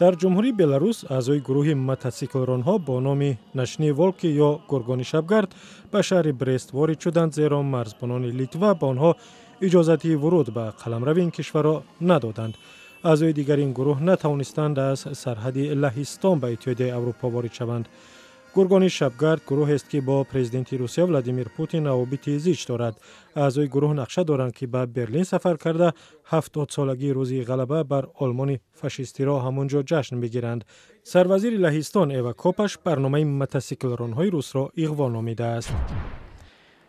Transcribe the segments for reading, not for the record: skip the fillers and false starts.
Дар Ҷумҳурии Беларус аъзои гурӯҳи мотосиклронҳо бо номи «Ночные волки» ё «Гургони шабгард» ба шаҳри Брест ворид шуданд, зеро марзбонони Литва ба онҳо иҷозати вуруд ба қаламрави ин кишварро надоданд. Аъзои дигари ин гурӯҳ натавонистанд аз сарҳади Лаҳистон ба Иттиҳодияи Аврупо ворид шаванд. «Гургони шабгард» гурӯҳест, ки бо президенти Русия Владимир Путин равобити зич дорад. Аъзои гурӯҳ нақша доранд, ки ба Берлин сафар карда, 70-солагии рӯзи ғалаба бар Олмони фашистиро ҳамон ҷо ҷашн бигиранд. Сарвазири Лаҳистон Эва Копаш барномаи мотосиклронҳои русро иғво номидааст.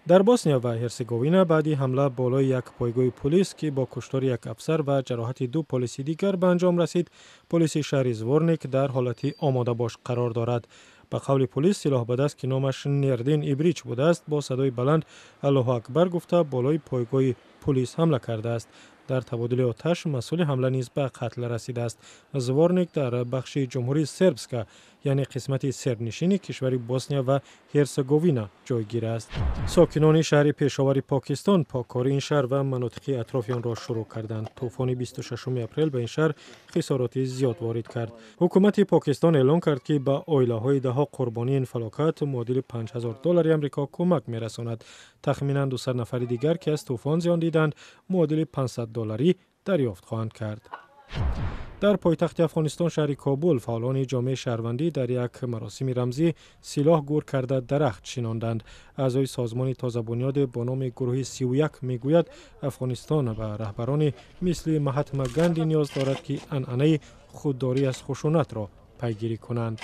Дар Босния ва Ҳерсеговина баъди ҳамла болои як пойгоҳи пулис, ки бо куштори як афсар ва ҷароҳати ду полиси дигар ба анҷом расид, полиси шаҳри Зворник дар ҳолати омодабош қарор дорад. Ба қавли полис, силоҳбадаст, ки номаш Нердин Ибрич будааст, бо садои баланд «Аллоҳу акбар» гуфта, болои пойгоҳи пулис ҳамла кардааст. Дар табодули оташ масъули ҳамла низ ба қатл расидааст. Зворник дар бахши Ҷумҳурии Сербска, яъне қисмати сербнишини кишвари Босния ва Ҳерсеговина, ҷойгир аст. Сокинони шаҳри Пешовари Покистон поккории ин шаҳр ва манотиқи атрофи онро шурӯъ карданд. Тӯфони 26 апрел ба ин шаҳр хисороти зиёд ворид кард. Ҳукумати Покистон эълон кард, ки ба оилаҳои даҳо қурбонии ин фалокат муодили 5000 доллари Амрико кӯмак мерасонад. Тахминан 200 нафари дигар, ки аз тӯфон зиён диданд, муодили 500 долларӣ дарёфт хоҳанд кард. Дар пойтахти Афғонистон, шаҳри Кобул, фаъолони ҷомеаи шаҳрвандӣ дар як маросими рамзӣ силоҳ гур карда, дарахт шинонданд. Аъзои созмони тозабунёде бо номи Гурӯҳи 31 мегӯяд, Афғонистон ба раҳбарони мисли Маҳатма Ганди ниёз дорад, ки анъанаи худдорӣ аз хушунатро пайгирӣ кунанд.